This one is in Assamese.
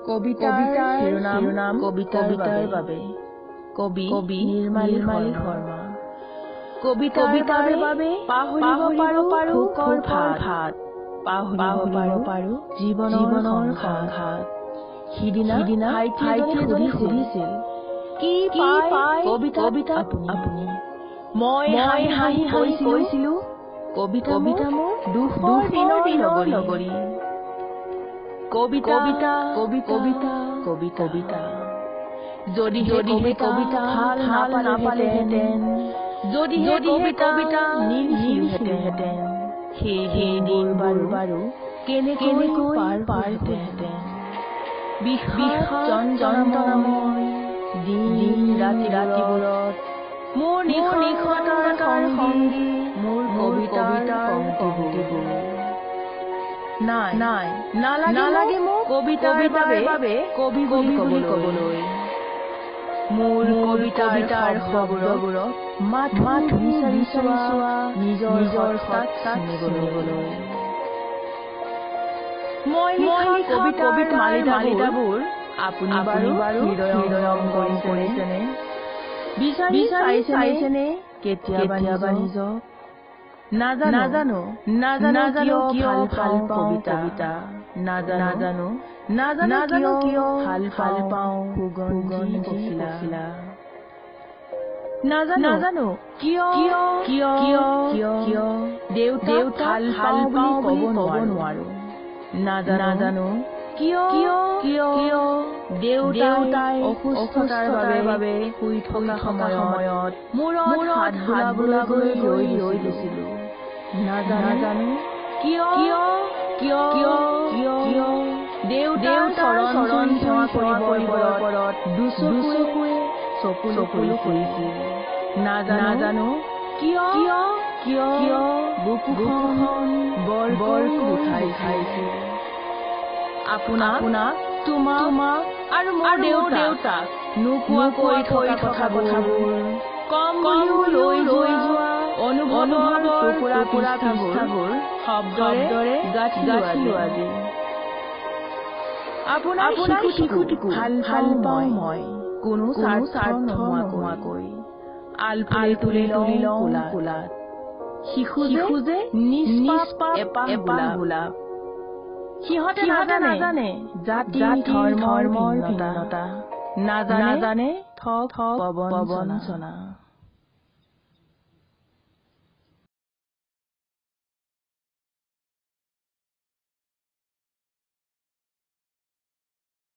কবিতাৰ শিৰোনাম কবিতাৰ বাবে। কবি নিৰ্মালী শৰ্মা। কবিতাৰ বাবে পাহৰিব পাৰো সুখৰ ভাত, পাহৰিব পাৰো জীৱনৰ সংঘাত। সিদিনা ভাইটি এজনে সুধিছিল, কি পায় কবিতাত আপুনি? মই হাঁহি হাঁহি কৈছিলো, কবিতা মোৰ দুখৰ দিনৰ লগৰী। কবিতা কবিতা কবিতা। যদিহে কবিতা ভাল নাপালেহেঁতেন, যদিহে কবিতা নিলিখিলোহেঁতেন, সেইবোৰ বাৰু কেনেকৈ পাৰ হ'লহেঁতেন? বিষাদ যন্ত্ৰণাময় দিন ৰাতিবোৰত মোৰ নিঃসঙ্গতাৰ সংগী মোৰ কবিতাৰ পংক্তিবোৰ। নাই নাই, নালাগে মোক কবিতাৰ বাবে কবি বুলি ক'বলৈ। মোৰ কবিতাৰ শব্দবোৰত মাথোঁ বিচাৰি চোৱা নিজৰ সত্তাক চিনিবলৈ। মই লিখা কবিতাৰ মালিতাবোৰ আপুনি বাৰু হৃদয়ংগম কৰিছেনে? বিচাৰি চাইছেনে কেতিয়াবা নিজক? নাজানো নাজানো কিয় ভাল পাওঁ কবিতা, নাজানো নাজানো কিয় ভাল পাওঁ সুগন্ধি পখিলা। নাজানো কিয় কিয় কিয় দেউতাক ভাল পাওঁ বুলি ক'ব নোৱাৰো। নাজানো কিয় কিয় দেউতাই অসুস্থতাৰ বাবে শুই থকা সময়ত মূৰত হাত বুলাবলৈ ৰৈ গৈছিলো। নাজানো কিয় কিয় কিয় দেউতাৰ চৰণ সেৱা কৰিবৰ পৰত দুচকুৱে চকুলো কৰিছিল। নাজানো কিয় কিয় বুকুখন বৰকৈ বিষাইছিল। আপোনাক, তোমাক আৰু মোৰ দেউতাক নোকোৱাকৈ থকা কথাবোৰ, কম বুলিও ৰৈ যোৱা অনুভৱৰ টুকুৰা পৃষ্ঠাবোৰ শব্দৰে গাঁঠি লোৱা যে। আপোনাৰ শিশুটিকো ভাল পাওঁ মই, কোনো স্বাৰ্থ নোহোৱাকৈ আলফুলে তুলি লওঁ কোলাত। শিশু যে নিষ্পাপ এপাহ গোলাপ, সিহঁতে নাজানে জাতি ধৰ্মৰ ভিন্নতা, নাজানে ঠগ প্ৰবঞ্চনা।